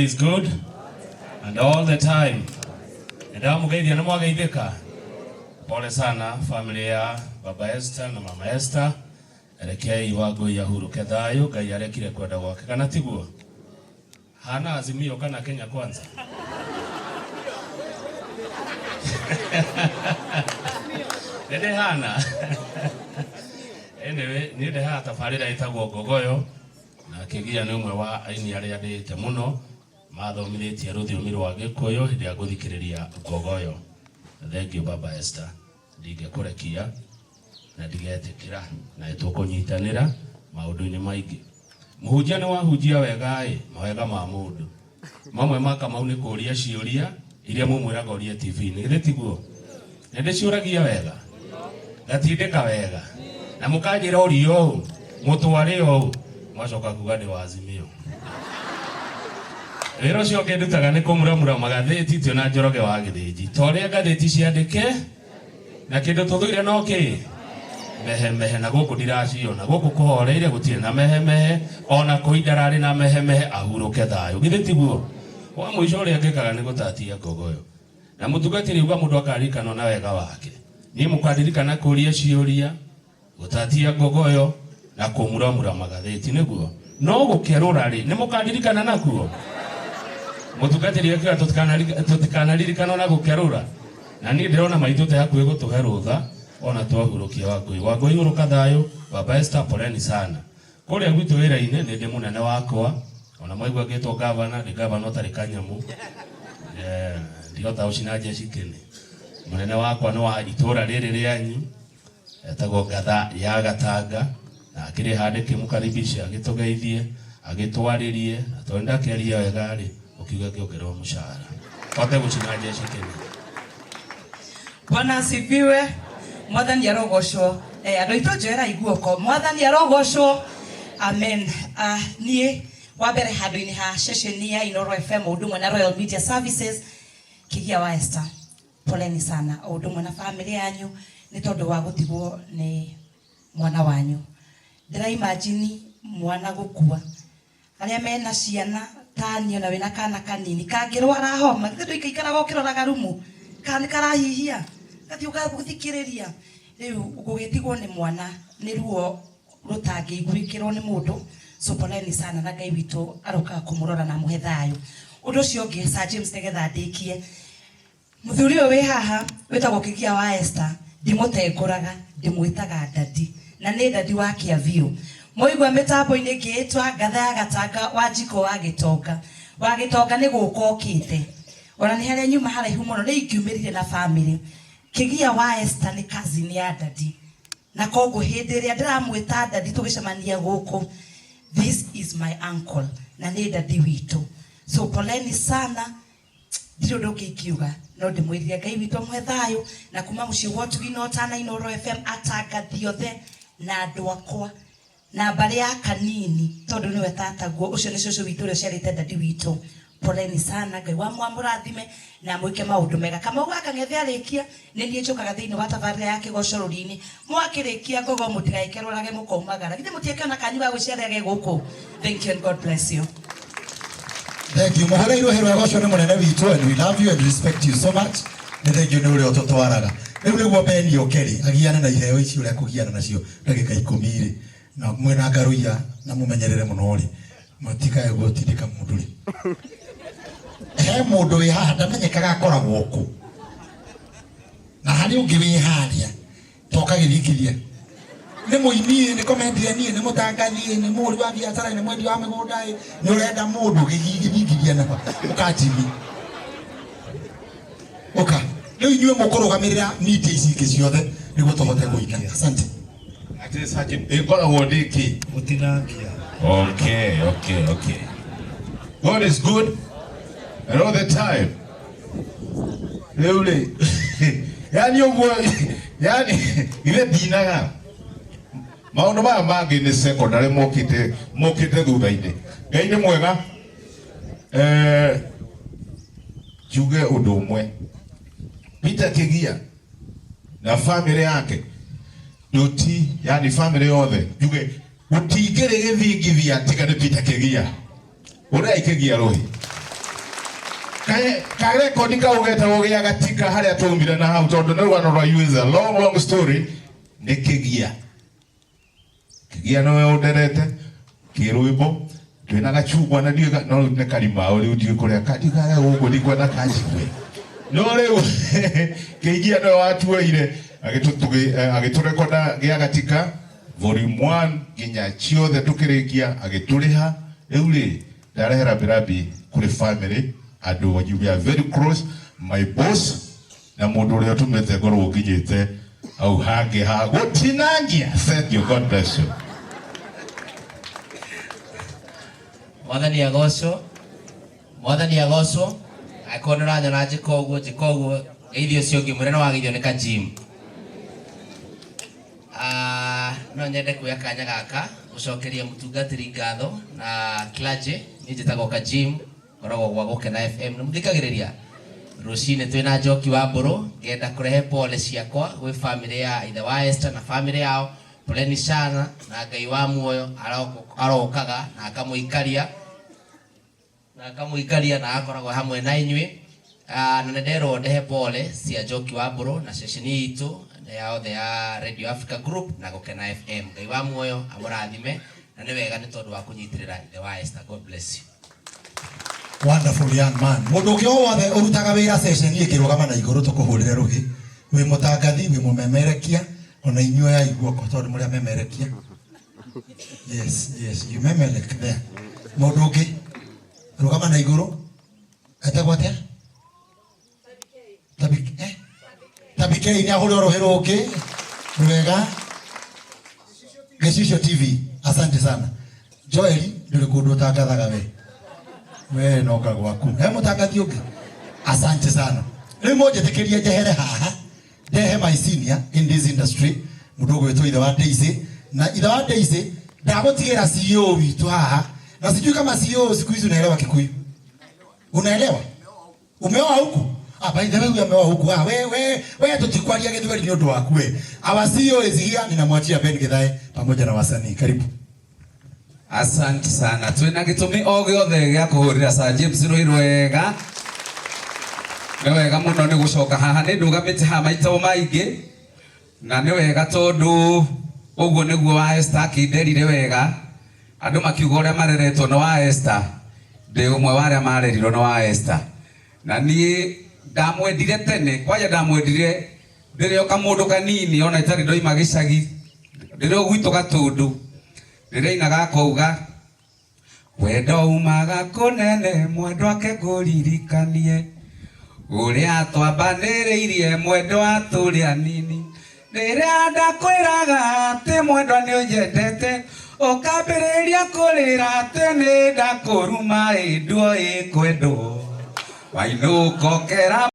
is good and all the time. Ndamũgeithia na mwageithĩka. Pole sana familia ya Baba Esther na Mama Esther. Rekei Wangũi ahurũke thayũ, Ngai arekire kwenda gwake kana tiguo? Hana Azimio kana Kenya Kwanza? Nĩ hana. Anyway, niĩ ndĩ haha tabarĩra ĩtagwo Ngogoyo na Kĩgia nĩ ũmwe wa aini arĩa ndĩĩte mũno mathomithĩtie rũthiomi rwa Gĩkũyũ hĩndĩ ya gũthikĩrĩria Ngogoyo. Thank you Baba Esther. Ndingĩkũrekia na ndigetĩkĩra na nĩtũkũnyitanĩra maũndũ-inĩ maingĩ. Mũhunjia nĩ wahunjia wega-ĩ, mawega ma mũndũ. Mamwe ma Kamau nĩ kũria ciũria iria mũmwĩraga orie TV-inĩ, githĩ tiguo? Nĩ ndĩciũragia wega, ngatindĩka wega, na mũkanjĩra ũrie ũũ, mũtware ũũ, mwacoka kuga ndĩ wa Azimio. Wĩra ũcio ũngĩ ndutaga nĩ kũmuramura magathĩti tio na Njoroge wa Gĩthĩnji. Ta ũrĩa ngathĩti ciandĩke na kĩndũ tũthũire no kĩ mehemehe na gũkũ ndiraciona gũkũ kũhoreire gũtirĩ na mehemehe ona kũi ndararĩ na mehemehe ahurũke thayũ githĩ tiguo wa mũico ũrĩa ngĩkaga nĩ gũtatia ngogoyo na mũtungatĩri uga mũndũ akaririkanwo na wega wake niĩ mũkandirikana kũria ciũria Gũtatia ngogoyo na kũmuramura magathĩti nĩguo no gũkerũra rĩ nĩ mũkandirikana nakuo mũtungatĩri akiuga tũtikanaririkanwo na gũkerũra na niĩ ndĩrona maitũ te hakuhĩ gũtũhe rũtha ona twahurũkia Wangũi Wangũi hurũka thayũ Baba Esther poleni sana kũrĩa gwitũ wĩra-inĩ nĩ ndĩ mũnene wakwa ona mwaigua ngĩtwo gavana ndĩ gavana ũtarĩ kanyamũ eh, ndihota gũcina jeshi kĩnĩ mũnene wakwa nĩ wa itũra rĩrĩ rĩanyu etagwo Ngatha ya Gatanga na akĩrĩ haha ndĩkĩmũkaribisha agĩtũgeithie agĩtwarĩrie na tondũ ndakĩaria wega rĩ ũkiuga ngĩongererwo mũcara hote gũcina jeshi Kenya. Bwana asifiwe. Mwathani arogocwo. Eh, andũ aitũ njoerai guoko. Mwathani arogocwo. Amen. Ah, niĩ wa mbere handũ-inĩ ha ceceni ya Inooro FM o ũndũ ũmwe na Royal Media Services Kĩgia wa Esther. Poleni sana o ũndũ ũmwe na famĩlĩ yanyu nĩ tondũ wa gũtigwo nĩ mwana wanyu. Ndĩra imagine mwana gũkua. Arĩa mena ciana ta niĩ ona wĩna kana kanini kangĩrwara homa githĩ ndũikaikaraga ũkĩroraga rumu kana nĩ karahihia gathiĩ ũgathikĩrĩria. Rĩu gũgĩtigwo nĩ mwana nĩ ruo rũtangĩiguĩkĩrwo nĩ mũndũ. So poleni sana na Ngai witũ arokaga kũmũrora na amũhe thayũ. Ũndũ ũcio ũngĩ Sir James nĩgetha ndĩkie Mũthuri ũyũ wĩ haha wĩtagwo Kĩgia wa Esther ndimũtengũraga ndĩmwĩtaga daddy na nĩ daddy wa kĩa biũ. Mwaigua mĩtambo-inĩ ngĩĩtwa ngatha ya gatanga wa Njikũ wa Gĩtonga. Wa Gĩtonga nĩ gũka okĩte. Ona nĩ harĩa nyuma haraihu mũno nĩ ingiumĩrire na famĩlĩ. Kĩgia wa Esther nĩ cousin ya daddy na koguo hĩndĩ ĩrĩa ndĩramwĩta daddy tũgĩcemania gũkũ this is my uncle na nĩ daddy witũ. So poleni sana Ndirĩ ũndũ ũngĩ ingiuga no ndĩmwĩrire Ngai witũ amũhe thayũ na kuma mũciĩ gwa Ũtugi na Ũtana Inooro FM atangathi othe na andũ akwa na mbarĩ ya Kanini tondũ nĩwe tataguo ũcio nĩ cũcũ witũ ũrĩa ũciarĩte dadi witũ. Poleni sana Ngai wa amũrathime na amwĩke maũndũ mega. Kamau wa Kang'ethe arĩkia nĩ niĩ njũkaga thĩinĩ wa tabarĩra ya Kĩgoco Rũri-inĩ. Mwakĩrĩkia ngogo mũtigagĩkerũrage mũkaumagara. Githĩ mũtiakĩona kanyu ga gwĩciarĩra ge gũkũ? Thank you and God bless you. Thank you. Mũhũre irũhĩ rwega ũcio nĩ mũnene witũ and we love you and respect you so much. Nĩ thank you nĩ ũrĩa ũtũtwaraga. Rĩu nĩguo Ben oke rĩ, agiane na iheo ici ũrĩa akũgiana nacio ndagĩka ikũmi rĩ, na mwĩna ngaruiya na mũmenyerere mũno rĩ, mũtikae gũtindĩka mũndũ rĩ. He mũndũ wĩ haha ndamenyekaga akoragwo kũ. Na harĩ ũngĩ wĩ harĩa toka gĩthingithia nĩ mũini nĩ comedian nĩ mũtangathi nĩ mũhũri wa biacara nĩ mwendia wa mĩgũnda nĩ ũrenda mũndũ gĩthingithia na ũka Jimmy ũka rĩu inyuĩ mũkũrũgamĩrĩra media ici ingĩ ciothe nĩguo tũhote kũina asante Atĩ Sajid, ĩkoragwo ndĩ kĩ? Gũtinangia. Okay, okay, okay. God is good and all the time. Rĩu rĩ, yani ũguo, yani ithe ndinaga. Maũndũ maya mangĩ nĩ secondary mokĩte mokĩte thutha-inĩ. Ngai nĩ mwega. Eh, njuge ũndũ ũmwe. Peter Kĩgia na famĩlĩ yake Ndũti, yani family yothe njuge gũtingĩrĩ gĩthingithia tiga nĩ Peter Kĩgia. Ũrĩa Kĩgia rũhĩ. He karekodi kau getagwo gĩa gatika harĩa twaumire na hau tondũ nĩ rũgano rwa you is a long long story. Nĩ kĩgia. Kĩgia nĩwe ũnderete kĩrwĩmbo twĩna gacungwa na ndiũĩ no rĩu nĩ karimao rĩu ndiũĩ kũrĩa kandigaga gũkũ ndikwenda kanjigue. No rĩu kĩgia nĩwe watuoire agĩtũrekonda gĩa gatika volume 1 nginya ciothe tukĩrĩkia agĩtũrĩha. Rĩu rĩ ndarehe rambirambi kũrĩ family andũ we are very close, my boss na mũndũ ũrĩa ũtũmĩte ngorwo nginyĩte hau hangĩ ha gũtinangia. Thank you, God bless you. Mwathani agocwo, Mwathani agocwo. Angĩkorwo nĩ ũranyona njĩka ũguo njĩka ũguo, geithio ũcio ũngĩ mwĩre nĩ wageithio nĩ Kajim. No nyende kuoya kanya gaka gũcokeria mũtungatĩri ngatho na clergy. Niĩ njĩtagwo Kajim, ngoragwo gwa Gũkena FM. Nĩ mũthikagĩrĩria rũcinĩ twĩna Njoki wa Mbũrũ. Ngenda kũrehe pole ciakwa gwĩ family ya ithe wa Esther na family yao. Poleni sana na Ngai wa muoyo arokaga na akamũikaria na akamũikaria na agakoragwo hamwe na inyuĩ. Na nĩ nderwo ndehe pole cia Njoki wa Mbũrũ na ceceni itũ ya othe ya Radio Africa Group na Gũkena FM. Ngai wa muoyo amũrathime na nĩ wega nĩ tondũ wa kũnyitĩrĩra ithe wa Esther. God bless you. Wonderful young man. Mũndũ ũngĩ o wothe ũrutaga wĩra ceceni ĩkĩrũgama na igũrũ tũkũhũrĩre rũhĩ. Wĩ mũtangathi, wĩ mũmemerekia, ona inyuĩ ya iguoko tondũ mũrĩ amemerekia. Yes, yes, you memelek there. Mũndũ ũngĩ rũgama na igũrũ etagwo atĩa? Tabikei nĩ ahũrĩrwo rũhĩ rũngĩ rwega. Gĩcicio TV, asante sana. Joel, ndũrĩ kũndũ ũtangathaga we. We noka gwaku. He mũtangathi ũngĩ? Asante sana. Rĩu mũnjĩtĩkĩrie njehere haha ndehe my senior in this industry, mũndũ ũgwĩtwo ithe wa Daisy. Na ithe wa Daisy ndagũtigĩra CEO witũ haha. Na sijui kama CEO siku hizi unaelewa Kikuyu. Unaelewa? Umeoa huku? Ah, by the way huyu ameoa huku. Ah, we tutikwaria Gĩthweri nĩ ũndũ waku we. Our CEO is here, ninamwachia Ben Githae pamoja na wasanii. Karibu. Asante sana. Twina gĩtũmi o gĩothe gĩa kũhũrĩra Sir James rũhĩ rwega. Nĩ wega mũno nĩ gũcoka haha, nĩ ndũgamĩte haha maita maingĩ na nĩ wega tondũ ũguo nĩguo wa Esther akĩnderire wega. Andũ makiuga ũrĩa mareretwo nĩ wa Esther, ndĩ ũmwe wa arĩa marerirwo nĩ wa Esther. Na niĩ ndamwendire tene, kwanja ndamwendire ndĩrĩ o kamũndũ kanini ona itarĩ ndoima gĩcagi, ndĩrĩ o gwitũ Gatũndũ. Ndĩrainaga akauga wendo umaga kũnene mwendwa ake ngũririkanie ũrĩa twambanĩrĩirie mwendwa tũrĩ anini rĩrĩa ndakwĩraga atĩ mwendwa nĩ ũnyendete ũkambĩrĩria kũrĩra atĩ nĩ ndakũruma ĩnduo ĩkwendwo wainũka ũkera.